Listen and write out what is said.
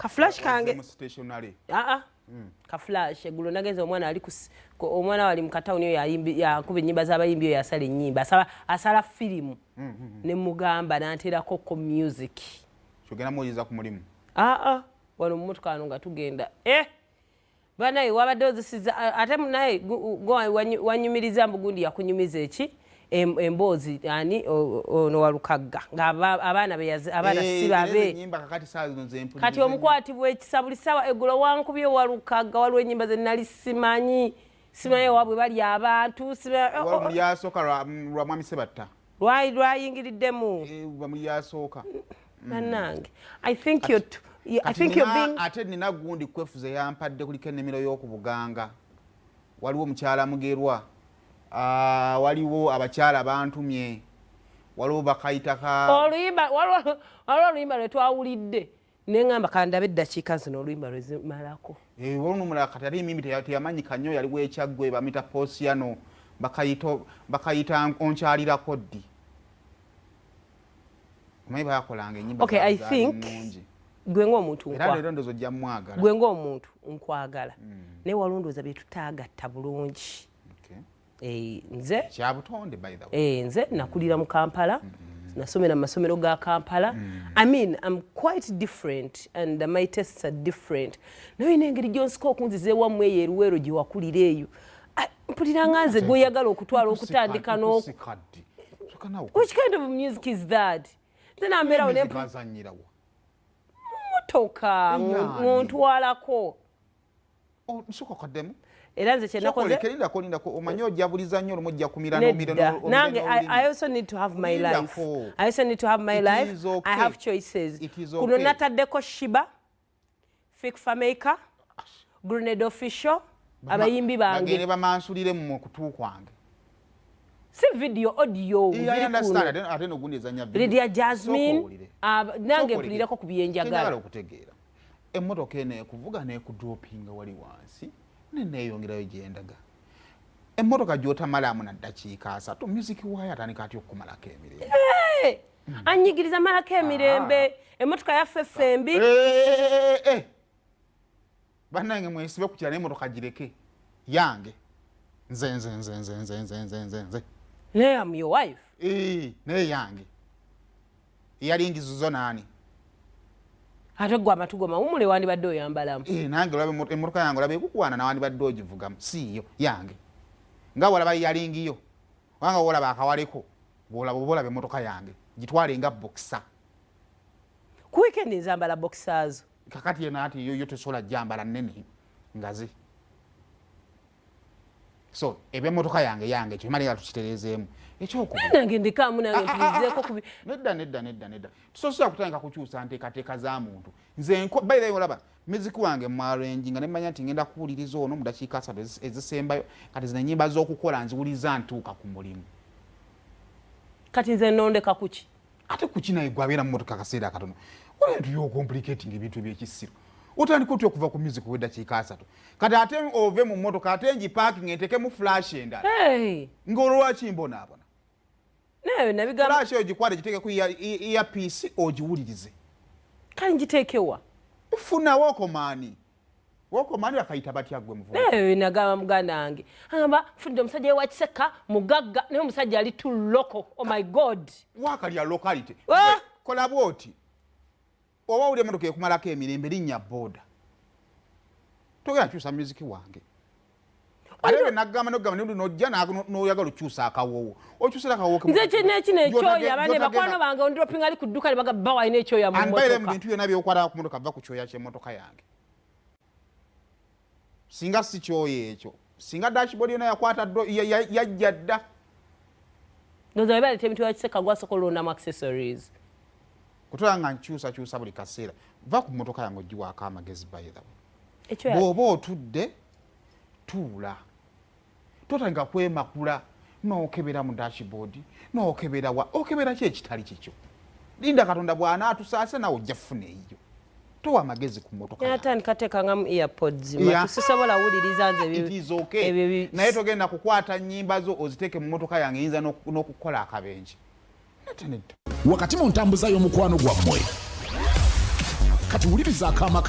Ka flash kange. Mu stationary. Aa, ka flash. Eggulo nagenze, omwana ali omwana wali mu katawuni oyo yakuba ennyimba z'abayimbi, oyo asala ennyimba, asala firimu, ne mugamba nanteerako ko music. Kyogenda muwuliriza ku mulimu? Aa, wano mu motoka wano nga tugenda, banaye wabadde ozisiza ate naye wanyumiriza mbu gundi yakunyumiza eki emboozi ani ono Walukagga nga abaana abaana si babe. Enyimba kakati saa zino zempuliriza. Kati omukwatibwa ekisa buli ssaawa. Eggulo wankubye Walukagga, waliwo ennyimba ze nali simanyi, simanyi ewaabwe bali abantu Waliwo muli yasooka lwa mwami Sebatta. Lwayingiriddemu. Bamuli yasooka. Bannange, I Kati think you're being ate nina gundi kwefuze yampadde, kuliko ennimiro y'oku Buganga, waliwo omukyala Mugerwa. Ah, waliwo abakyala bantumye, waliwo bakayita ka Oluyimba, waliwo oluyimba lwe twawulidde, neŋŋamba kandabe eddakiika zino oluyimba lwe zimalako. Eh, waliwo nomulala kati ate emimbi teyamanyika nnyo, yaliwo ekyaggwe bamita Posiano, bakayita onkyalirako ddi, omanyi bakolanga enyimba. Okay, I think nnungi. Gwe ng'omuntu Era leero ndozo ojja mwagala. Gwe ng'omuntu nkwagala, naye waliwo ndowooza bye tutaagatta bulungi. Nze Kyabutonde, by the way. Nze nakulira mu Kampala, nasomera mu masomero ga Kampala. I mean, I'm quite different and my tastes are different, naye olina engeri gyonsika okunziza ewammwe eyo eruweero gye wakulira eyo. Ah, mpulira nga nze gweoyagala okutwala okutandika no Nkusikaddi. Soka nawe. Which kind of music is that? Nze nambeerawo ne Bazanyirawo. Motoka Eyaani. ŋŋontwalako. Nsooka kaddemu. Era nze kyenakoze Lindako, lindako, omanyi ojabuliza nnyo, olumu ojja kumira n'omira. Nedda, nange I also need to have my life. Lindako. I also need to have my It life. is okay. I have choices. It is Kuno okay. nataddeko Sheebah, Fik Fameica, Grenade Official, abayimbi bange. Bagende bamansulire mu kutu kwange. Si video, audio. I Ziri understand. kuno. Ate nogundi ezanya video. Lydia Jasmine. Sooka owulire. Nange Sooka owulire. mpulireko ku Kyenjagala byenjagala. okutegeera, emmotoka eno ekuvuga n'ekudropinga wali wansi neneeyongerayo gyendaga, emmotoka gy'otamalamu na ddakiika 30, music waayo atandika atya okukumalako emirembe? Hey, anyigiriza malako emirembe emmotoka yaffe ffembi. Eh, eh, eh. Bannange, mwesibe ku kirala, emmotoka gireke yange, nze nze nze nze nze nze nze nze nze. Naye am your wife. Eh, naye yange, eyalingizizo naani? Ate gwe amatu go mawumule, wandibadde oyambalamu. Eh, nange olaba emmotoka yange olaba ekukwana, nawandibadde ogivugamu, siiyo yange, nga walaba yalingiyo, obanga wolaba akawaleko, bwolaba oba olaba emmotoka yange, gitwale nga boxer. Ku weekend nzambala boxers. Kakati yena ati yo tosobola jambala nnene ngazi. So ebyemmotoka yange yange, ekyo malinga tukitereezeemu. Ekyokubiri, Nange ndikaamu, nange mpulirizeeko ku Nedda, nedda, nedda, nedda, tusosola kutandika kukyusa nteekateeka za muntu. Nze by the way, olaba music wange mwarengi nga nemanya nti ngenda kuwuliriza ono mu dakiika 30 ezisembayo. Kati zino enyimba z'okukola nziwuliza ntuuka ku mulimu. Kati nze nondeka kuki? Ate kuki? Naye gwe abeera mu motoka akaseera akatono, wala tuyokomplicating ebintu ebyekisiru. Otandika otya okuva ku music ow'eddakiika 30, kati ate ove mu motoka, ate ngiparking, entekemu flash endala? Hey, Ng'olwo lwaki mbonaabona? Naye nabigamba. Flash eyo gikwate, giteeke ku earpiece, ogiwulirize. Kale ngiteekewa? Funa Walkman. Walkman bakayita batya gwe muvubuka? Naye nagamba muganda wange, agamba nfunidde omusajja we wakiseka mugagga, naye omusajja ali too local. Oh my God. Waakalya locality. Ah! Kola bwoti, oba owulira emotoka ekumalako emirembe, linnya booda, togenda kyusa music wange. Ate bwe nagamba nogamba nojja n'oyagala okyusa akawoowo, okyusira akawoowo. Nze kino ekyoya, bane bakwano bange ondropinga ali ku dduka ne bagamba walina ekyoya mu Anbaire mu mmotoka. bintu byonna byokwata ku motoka, va ku kyoya ky'emmotoka yange. Singa si kyoya ekyo, singa dashboard yonna yakwata yajja dda. Ndowooza bwe baleeta ebintu bya Kiseka, gwasooka olondamu accessories. Kutwala nga nkyusakyusa buli kaseera, va ku mmotoka yange ogiwaako amagezi, by the way. Ekyoya. Bw'oba otudde, tuula, totandika kwemakula n'okebera mu dashboard, n'okebera wa, okebera ki ekitali kikyo. Linda Katonda bw'anaatusaase, nawe ojja kufuna eyiyo. Towa amagezi ku mmotoka yange. Natandika teekangamu earpods. Matu sisobola wuliriza nze It is okay. ebyo Naye togenda kukwata nnyimba zo oziteeke mu mmotoka yange, eyinza n'okukola akabenje. Nedda, nedda. Wakati mu ntambuza y'omukwano gwammwe. Kati wuliriza akaama.